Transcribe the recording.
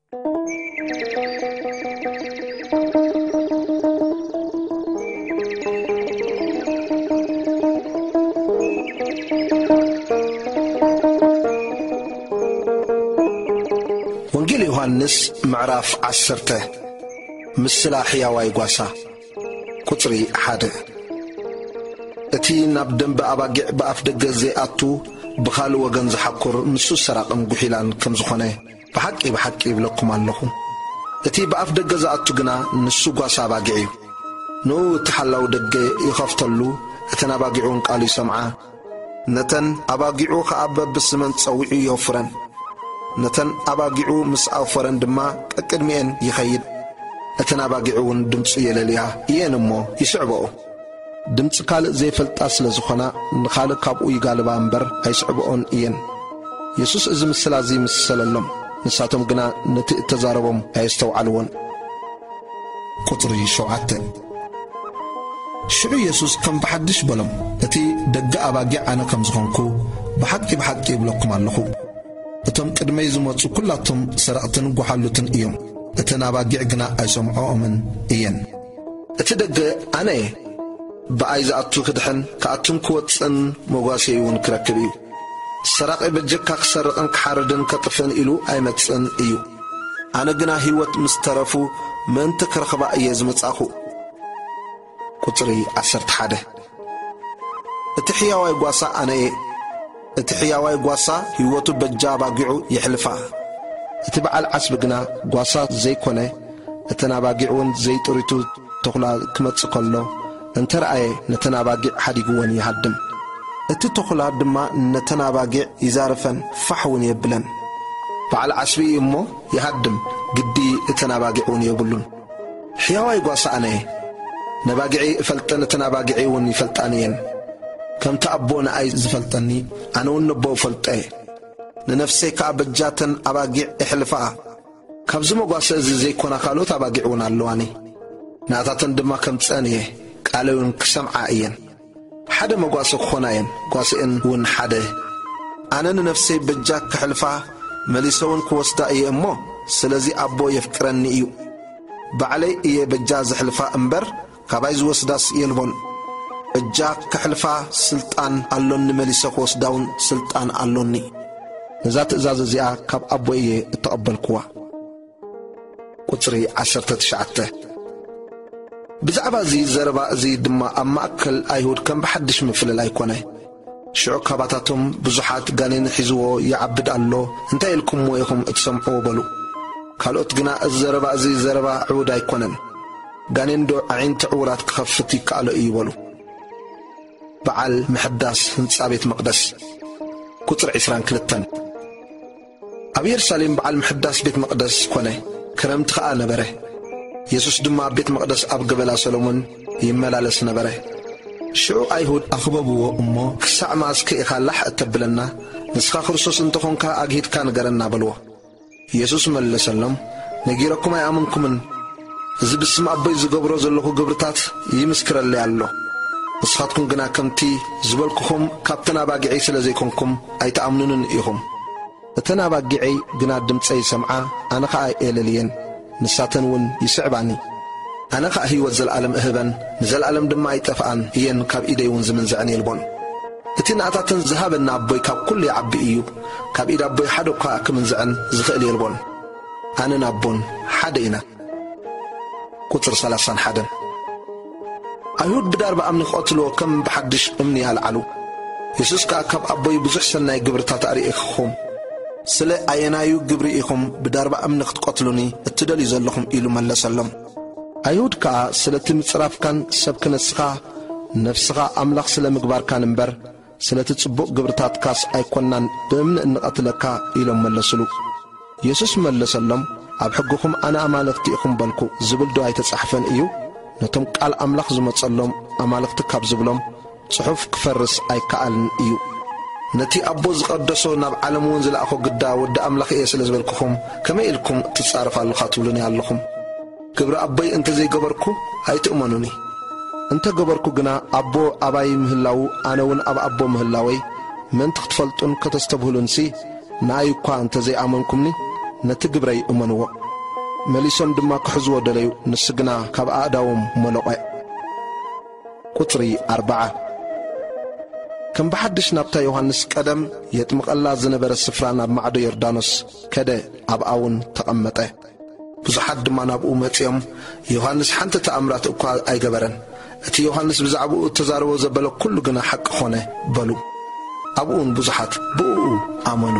ወንጌል ዮሃንስ ምዕራፍ ዓሰርተ። ምስላ ሕያዋይ ጓሳ። ቁጽሪ ሓደ። እቲ ናብ ደንበ ኣባጊዕ ብኣፍ ደገ ዘይኣቱ ብኻልእ ወገን ዝሓኩር ንሱ ሰራቕን ጉሒላን ከም ዝኾነ ብሓቂ ብሓቂ ይብለኩም ኣለኹ። እቲ ብኣፍ ደገ ዝኣቱ ግና ንሱ ጓሳ ኣባጊዕ እዩ። ንኡ እቲ ሓላው ደገ ይኸፍተሉ፣ እተን ኣባጊዕ እውን ቃሉ ይሰምዓ። ነተን ኣባጊዑ ኸኣ በብስመን ጸዊዑ የውፍረን። ነተን ኣባጊዑ ምስ ኣውፈረን ድማ ቀቅድሚኤን ይኸይድ። እተን ኣባጊዕ እውን ድምፁ የለልያ እየን እሞ ይስዕበኦ። ድምፂ ካልእ ዘይፈልጣ ስለ ዝኾና ንኻልእ ካብኡ ይጋልባ እምበር ኣይስዕብኦን እየን። የሱስ እዚ ምስላ እዚ ይምሰለሎም። ንሳቶም ግና ነቲ እተዛረቦም ኣየስተውዓልዎን። ቁጽሪ ሸውዓተ። ሽዑ የሱስ ከም ብሓድሽ በሎም፣ "እቲ ደገ ኣባጊዕ ኣነ ከም ዝኾንኩ ብሓቂ ብሓቂ ይብለኩም ኣለኹ። እቶም ቅድመይ ዝመጹ ኩላቶም ሰረቕትን ጓሓሉትን እዮም፣ እተን ኣባጊዕ ግና ኣይሰምዖኦምን እየን። እቲ ደገ ኣነ እየ። ብኣይ ዝኣቱ ክድሕን ክኣቱን ክወጽእን መጓሰዩ እውን ክረክብ እዩ። ሰራቒ በጀካ ክሰርቕን ክሓርድን ከጥፍእን ኢሉ ኣይመጽእን እዩ። ኣነ ግና ህይወት ምስ ተረፉ ምእንቲ ክረኽባ እየ ዝመጻኹ።" ቁጽሪ ዓሰርተ ሓደ። እቲ ሕያዋይ ጓሳ ኣነ እየ። እቲ ሕያዋይ ጓሳ ህይወቱ በጃ ኣባጊዑ የሕልፋ። እቲ በዓል ዓስቢ ግና ጓሳ ዘይኮነ፣ እተን ኣባጊዕ እውን ዘይጥሪቱ ተኹላ ክመጽእ ከሎ እንተ ረኣየ፣ ነተን ኣባጊዕ ሓዲግወን ይሃድም። እቲ ተኹላ ድማ ነተን ኣባጊዕ ይዛርፈን ፋሕ እውን የብለን። በዓል ዓስቢ እዩ እሞ ይሃድም፣ ግዲ እተን ኣባጊዕ እውን የብሉን። ሕያዋይ ጓሳ ኣነ እየ። ነባጊዐይ እፈልጠን፣ እተን ኣባጊዐይ እውን ይፈልጣኒ እየን። ከምቲ ኣቦ ንኣይ ዝፈልጠኒ፣ ኣነ እውን ነቦ እፈልጦ እየ። ንነፍሰይ ከኣ በጃተን ኣባጊዕ እሕልፋኣ። ካብዚ መጓሰ እዚ ዘይኮና ካልኦት ኣባጊዕ እውን ኣለዋኒ። ንኣታተን ድማ ከምጽአን እየ፣ ቃለይ እውን ክሰምዓ እየን። ሓደ መጓሰ ክኾና እየን፣ ጓስኤን እውን ሓደ። ኣነ ንነፍሰይ በጃ ክሕልፋ፣ መሊሰ እውን ክወስዳ እየ እሞ፣ ስለዚ ኣቦ የፍቅረኒ እዩ። ባዕለይ እየ በጃ ዘሕልፋ እምበር፣ ካባይ ዝወስዳስ የልቦን። በጃ ክሕልፋ ስልጣን ኣሎኒ፣ መሊሰ ክወስዳ እውን ስልጣን ኣሎኒ። ነዛ ትእዛዝ እዚኣ ካብ ኣቦይ እየ እተቐበልክዋ። ቁጽሪ ዓሰርተ ትሽዓተ። ብዛዕባ እዚ ዘረባ እዚ ድማ ኣብ ማእከል ኣይሁድ ከም ብሓድሽ ምፍልላይ ኮነ። ሽዑ ካባታቶም ብዙሓት፣ "ጋኔን ሒዝዎ ይዓብድ ኣሎ፣ እንታይ ኢልኩምዎ ኢኹም እትሰምዕዎ?" በሉ። ካልኦት ግና፣ "እዚ ዘረባ እዚ ዘረባ ዕቡድ ኣይኮነን። ጋኔን ዶ ኣዒንቲ ዕዉራት ክኸፍት ይከኣሎ እዩ?" በሉ። በዓል ምሕዳስ ህንጻ ቤት መቕደስ። ቁጽሪ ዕስራን ክልተን። ኣብ የሩሳሌም በዓል ምሕዳስ ቤት መቕደስ ኮነ፣ ክረምቲ ኸኣ ነበረ። የሱስ ድማ ኣብ ቤት መቕደስ ኣብ ገበላ ሰሎሞን ይመላለስ ነበረ። ሽዑ ኣይሁድ ኣኽበብዎ እሞ፣ "ክሳዕ መኣስከ ኢኻ ላሕ እተብለና? ንስኻ ክርስቶስ እንተ ኾንካ፣ ኣግሂድካ ንገረና" በልዎ። የሱስ መለሰሎም፣ "ነጊረኩም ኣይኣመንኩምን። እዚ ብስም ኣቦይ ዝገብሮ ዘለኹ ግብርታት ይምስክረለይ ኣሎ። ንስኻትኩም ግና ከምቲ ዝበልኩኹም ካብተን ኣባጊዐይ ስለ ዘይኮንኩም ኣይትኣምኑንን ኢኹም። እተን ኣባጊዐይ ግና ድምጸይ ይሰምዓ፣ ኣነ ኸኣ የለልየን፣ ንሳተን እውን ይስዕባኒ። ኣነ ኸኣ ህይወት ዘለኣለም እህበን፣ ንዘለኣለም ድማ ኣይጠፍኣን እየን፣ ካብ ኢደይ እውን ዝምንዝዐን የልቦን። እቲ ንኣታተን ዝሃበኒ ኣቦይ ካብ ኩሉ ይዓቢ እዩ፣ ካብ ኢድ ኣቦይ ሓደ እኳ ክምንዝዐን ዝኽእል የልቦን። ኣነን ኣቦን ሓደ ኢና።" ቁጽሪ ሰላሳን ሓደን። ኣይሁድ ብዳርባ እምኒ ክቐትልዎ ከም ብሓድሽ እምኒ ኣልዓሉ። የሱስ ከኣ፣ "ካብ ኣቦይ ብዙሕ ሰናይ ግብርታት ኣርእየኹም፣ ስለ ኣየናዩ ግብሪ ኢኹም ብዳርባ እምኒ ክትቀትሉኒ እትደልዩ ዘለኹም?" ኢሉ መለሰሎም። ኣይሁድ ከኣ፣ "ስለቲ ምጽራፍካን ሰብ ክነስኻ ነፍስኻ ኣምላኽ ስለ ምግባርካን እምበር፣ ስለቲ ጽቡቕ ግብርታትካስ ኣይኮንናን ብእምኒ እንቐትለካ" ኢሎም መለሱሉ። የሱስ መለሰሎም፣ "ኣብ ሕግኹም ኣነ ኣማልኽቲ ኢኹም በልኩ ዝብል ዶ ኣይተጻሕፈን እዩ? ነቶም ቃል ኣምላኽ ዝመጸሎም ኣማልኽቲ ካብ ዝብሎም ጽሑፍ ክፈርስ ኣይከኣልን እዩ። ነቲ ኣቦ ዝቐደሶ ናብ ዓለም እውን ዝለኣኾ ግዳ ወዲ ኣምላኽ እየ ስለ ዝበልኩኹም ከመይ ኢልኩም ትጻረፋሉኻ ትብሉኒ ኣለኹም? ግብሪ ኣቦይ እንተ ዘይገበርኩ ኣይትእመኑኒ። እንተ ገበርኩ ግና ኣቦ ኣባይ ምህላዉ ኣነ እውን ኣብ ኣቦ ምህላወይ ምእንቲ ክትፈልጡን ከተስተብህሉንሲ ንኣይ እኳ እንተ ዘይኣመንኩምኒ ነቲ ግብረይ እመንዎ። መሊሶም ድማ ክሕዝዎ ደለዩ፣ ንሱ ግና ካብ ኣእዳዎም መለቖ። ቁጽሪ ኣርብዓ። ከም ብሓድሽ ናብታ ዮሃንስ ቀደም የጥምቐላ ዝነበረ ስፍራ ናብ ማዕዶ ዮርዳኖስ ከደ፣ ኣብኣ እውን ተቐመጠ። ብዙሓት ድማ ናብኡ መጺኦም፣ "ዮሃንስ ሓንቲ ተኣምራት እኳ ኣይገበረን። እቲ ዮሃንስ ብዛዕባኡ እተዛረቦ ዘበለ ኩሉ ግና ሓቂ ኾነ" በሉ። ኣብኡ እውን ብዙሓት ብእኡ ኣመኑ።